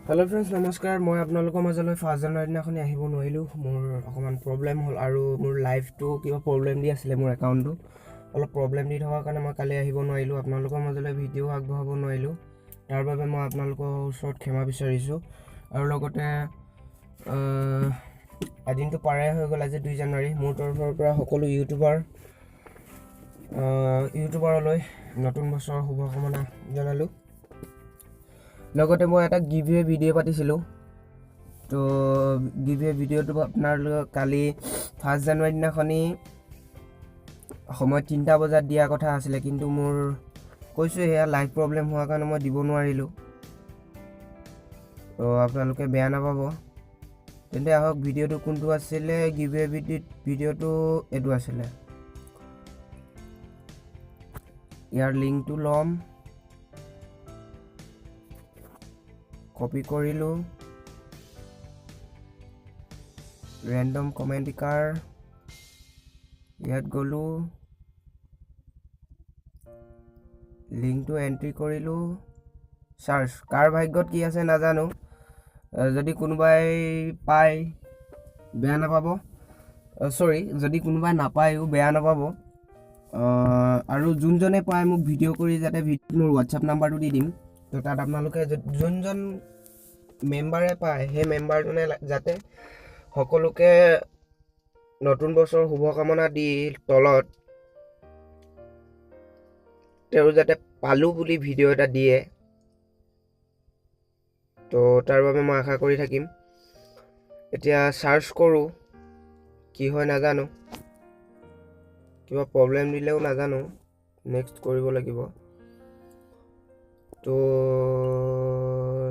Hello' friends, নমস্কাৰ। মই আপোনালোকৰ মাজলৈ 1 জানুৱাৰী দিনাখনি আহিব নোৱাৰিলোঁ। মোৰ অকণমান প্ৰব্লেম হ'ল আৰু মোৰ লাইভটো কিবা প্ৰব্লেম দি আছিলে। মোৰ একাউণ্টটো অলপ প্ৰব্লেম দি থকাৰ কাৰণে মই কালি আহিব নোৱাৰিলোঁ, আপোনালোকৰ মাজলৈ ভিডিঅ' আগবঢ়াব নোৱাৰিলোঁ। তাৰ বাবে মই আপোনালোকৰ ওচৰত ক্ষমা বিচাৰিছোঁ। আৰু লগতে এদিনটো পাৰে হৈ গ'ল, আজি 2 জানুৱাৰী। মোৰ তৰফৰ পৰা সকলো ইউটিউবাৰলৈ নতুন বছৰৰ শুভকামনা জনালোঁ। লগতে মই এটা গিভ এৱে ভিডিঅ' পাতিছিলোঁ। তো গিভ এৱে ভিডিঅ'টো আপোনালোকক কালি 1 জানুৱাৰী দিনাখনি সময় 3টা বজাত দিয়া কথা আছিলে, কিন্তু মোৰ কৈছোঁ সেয়া লাইভ প্ৰব্লেম হোৱাৰ কাৰণে মই দিব নোৱাৰিলোঁ। তো আপোনালোকে বেয়া নাপাব। তেন্তে আহক, ভিডিঅ'টো কোনটো আছিলে? গিভ এৱে ভিডিঅ'টো এইটো আছিলে। ইয়াৰ লিংকটো ল'ম, কপি কৰিলোঁ, ৰেণ্ডম কমেণ্ট কাৰ ইয়াত গ'লোঁ, লিংকটো এণ্ট্ৰি কৰিলোঁ, চাৰ্চ। কাৰ ভাগ্যত কি আছে নাজানো। যদি কোনোবাই পায় বেয়া নাপাব, চৰি, যদি কোনোবাই নাপায়ো বেয়া নাপাব। আৰু যোনজনে পায় মোক ভিডিঅ' কৰি যাতে মোৰ হোৱাটছআপ নাম্বাৰটো দি দিম। তো তাত আপোনালোকে যোনজন মেম্বাৰে পায়, সেই মেম্বাৰজনে যাতে সকলোকে নতুন বছৰৰ শুভকামনা দি তলত তেওঁ যাতে পালোঁ বুলি ভিডিঅ' এটা দিয়ে, তো তাৰ বাবে মই আশা কৰি থাকিম। এতিয়া চাৰ্চ কৰোঁ, কি হয় নাজানো, কিবা প্ৰব্লেম দিলেও নাজানো, নেক্সট কৰিব লাগিব। তো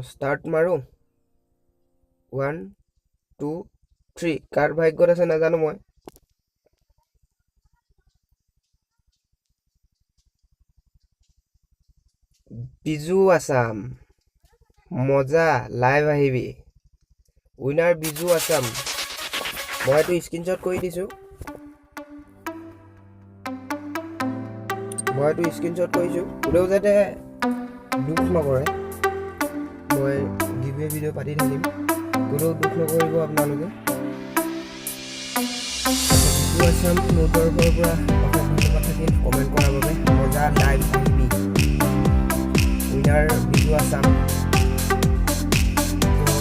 ষ্টাৰ্ট মাৰোঁ, ওৱান, টু, থ্ৰী। কাৰ ভাগ্যত আছে নাজানো মই। বিজু আছাম, মজা, লাইভ আহিবি। উইনাৰ বিজু আছাম। মই এইটো স্ক্ৰীনশ্বট কৰি দিছোঁ। মই এইটো স্ক্ৰীনশ্বট কৰিছোঁ, কোনেও যাতে দুখ নকৰে। মই গিভ এৱে ভিডিঅ' পাতি থাকিম, কোনেও দুখ নকৰিব আপোনালোকে। বিজু আছাম, মোৰ তৰফৰ পৰা অশেষ ধন্যবাদ থাকিল কমেণ্ট কৰাৰ বাবে। মজা, লাইভ আহিবি। উইনাৰ বিজু আছাম। তো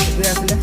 সেইটোৱে আছিলে।